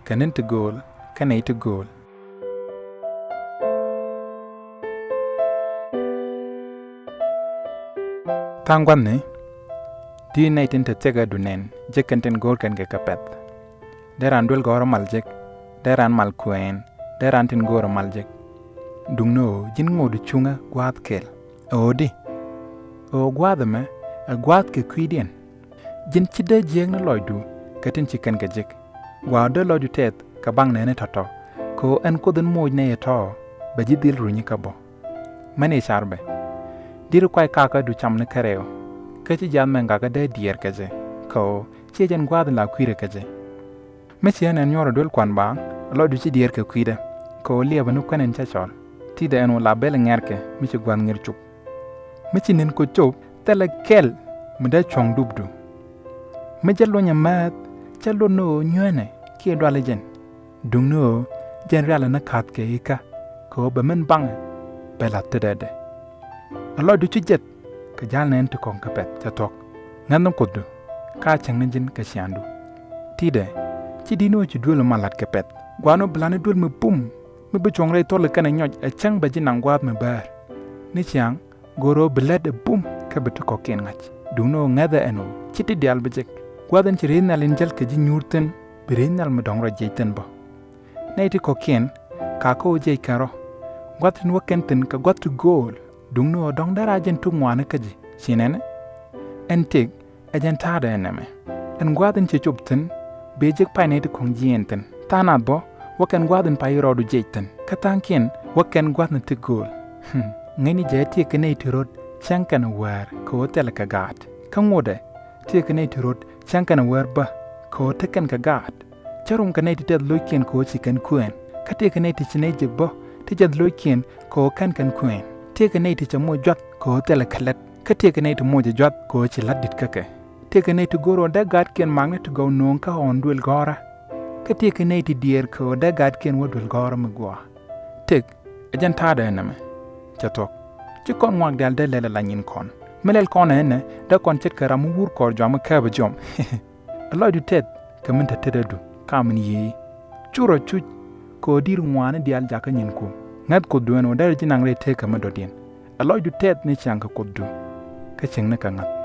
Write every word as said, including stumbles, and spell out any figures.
Kɛ ni̱n ti gööl kä nɛy ti gööl. Tha̱a̱ŋ gua̱thni, di nɛy tin te thiäkä du nɛn jek kɛn tin go̱o̱r kɛn kɛ kɛ pɛ̈th. Dee raan duel gɔ̱rä mal jek, dee raan mal kuɛɛn, dee raan tin go̱o̱rä mal jek. Duŋni ɣöö ji̱n ŋot cuŋä gua̱a̱th kɛl. Ɛ ɣöö di? Ɛ ɣöö gua̱a̱th ɛmɛ ɛ gua̱a̱th kɛ kui̱diɛn. Ji̱n ci dee jiääk ni lɔcdu kɛ tin ci kɛn kɛ jek. Gua̱a̱th dee lɔcdu tɛth kɛ baŋ nɛɛni tɔ̱tɔ̱, kɛ ɣöö ɛn Kuoth in moc nɛy ɛ tɔ̱ bɛ ji̱ dhil runyi kä bä. Mɛn i̱ car bɛ. Di̱t kuay kakä du cam ni kärɛw, kä ci jiath mɛ gakä dee diɛɛr kɛ jɛ, kɛ ɣöö ciɛ jɛn gua̱a̱th in la kui̱dɛ kɛ jɛ. Mi ci ɣän ɛn nyuɔr ɛ duel kuan baaŋ, a lɔcdu ci diɛɛr kɛ kui̱dɛ, kɛ ɣöö liɛpɛ ni kuɛn in cä cɔl. Ti̱dɛ ɛn ɣöö la bɛl ŋɛ̈rkɛ mi ci gua̱th ŋer cop. Mi ci ni̱n kɔ cop, thilɛ kɛl mi dee cuɔ̱ŋ dupdu. Mi jɛ lony ɛ määth, cä lot ni ɣöö nyueenɛ kiɛ dualɛ jɛn. Duŋni ɣöö jɛn rialɛ ni ka̱thkɛ i̱kä, kɛ ɣöö bɛ min baŋɛ bɛ la̱th tetdɛ. A lɔcdu ci jeth kɛ ja̱l nɛɛni ti kɔ̱ŋ kɛ pɛ̈th cɛ thuɔ̱k. Ŋäthni Kuothdu, kä cäŋ ni ji̱n kɛ ciaaŋdu. Ti̱dɛ, ci di̱t ni ɣöö ci duel mal la̱t kɛ pɛ̈th. Gua̱a̱n ɣöö bi la̱t ni duel mi bum, mi bi cuɔ̱ŋ rɛy thuɔ̱k kɛnɛ nyɔc, ɛ cäŋ bɛ ji̱ naŋ gua̱a̱th mi bäär. Ni ciaŋ, go̱o̱r ɣöö bi lät ɛ bum kä bi ti kɔ̱kiɛn ŋa̱c. Duŋni ɣöö ŋäthɛ ɛn ɣöö ci ti diaal bi jek. Gua̱a̱th in ci ri̱i̱t nhial in jäl kɛ ji̱ nyuur thi̱n, bi ri̱i̱t nhial mi dɔ̱ŋ rɔ jiɛc thi̱n bä. Nɛy ti kɔ̱kiɛn, kakä ɣöö jiɛc kɛn rɔ. Gua̱th tin wä kɛn thi̱n kɛ gua̱th ti gööl. Duŋni ɣöö dɔ̱ŋ dee raar jɛn tuk ŋɔaani kä ji̱, ci nɛnɛ? Ɛn tëk, ɛ jɛn ta̱a̱dɛ ɛn nɛmɛ. Ɛn gua̱a̱th in ci cop thi̱n, bëë jek pay nɛy ti kɔ̱ŋ jiɛɛn thi̱n. Tha̱a̱ŋ nath bä, wä kɛn gua̱a̱th in pay rɔɔdu jiɛc thi̱n. Kä tha̱a̱ŋkiɛn, wä kɛn gua̱a̱th ni ti gööl. Hmm. Ŋäcni jɛ tëëkɛ nɛy ti röt cäŋ kɛn wäär kɛ ɣöö thilɛ kɛ gaat. Kä ŋotdɛ, tëëkɛ nɛy ti röt cäŋ kɛn wäär bä kɛ ɣöö te kɛn kɛ gaat. Cä rom kɛ nɛy ti tɛth lo̱ckiɛn kɛ ɣöö ci kɛn kuɛɛn. Kä tëëkɛ nɛy ti ci nɛy jek bä ti jɛth lo̱ckiɛn kɛ ɣöö kɛn kɛn kuɛɛn. Tëëkɛ nɛy ti cɛ moc juath kɛ ɣöö thilɛ kɛ lät. Kä tëëkɛ nɛy ti moc ɛ juath kɛ ɣöö ci la̱t di̱t kä kɛ. Tëëkɛ nɛy ti go̱o̱r ɣöö dee gaatkiɛn makni ti gɔw nööŋ kä ɣɔ̱ɔ̱n duël gɔ̱rä. Kä tëëkɛ nɛy ti diɛɛr kɛ ɣöö dee gaatkiɛn wä duël gɔ̱rä mi gua̱a̱. Tëk, ɛ jɛn ta̱a̱dɛ ɛn nɛmɛ. Cɛ thuɔ̱k. Ci kɔn ŋuak diaal dee lɛl ala nyin kɔn. Mi lɛl kɔn ɛnɛ, dee kɔn ce̱tkɛ ram mi wur kɔɔr juam mi kääpɛ jiɔam. A lɔcdu tɛth kɛ min te tetdädu, ka min yiëë. Cu rɔ cuc kɛ ɣöö di̱t ŋuani diaal jakä nyinku. Ŋäth Kuothdu ɛn ɣöö derɛ ji̱ naŋ rɛy tëëkä mi dɔ̱diɛn. A lɔcdu tɛth ni ciaŋ kɛ Kuothdu, kä cieŋni kɛ ŋa̱th.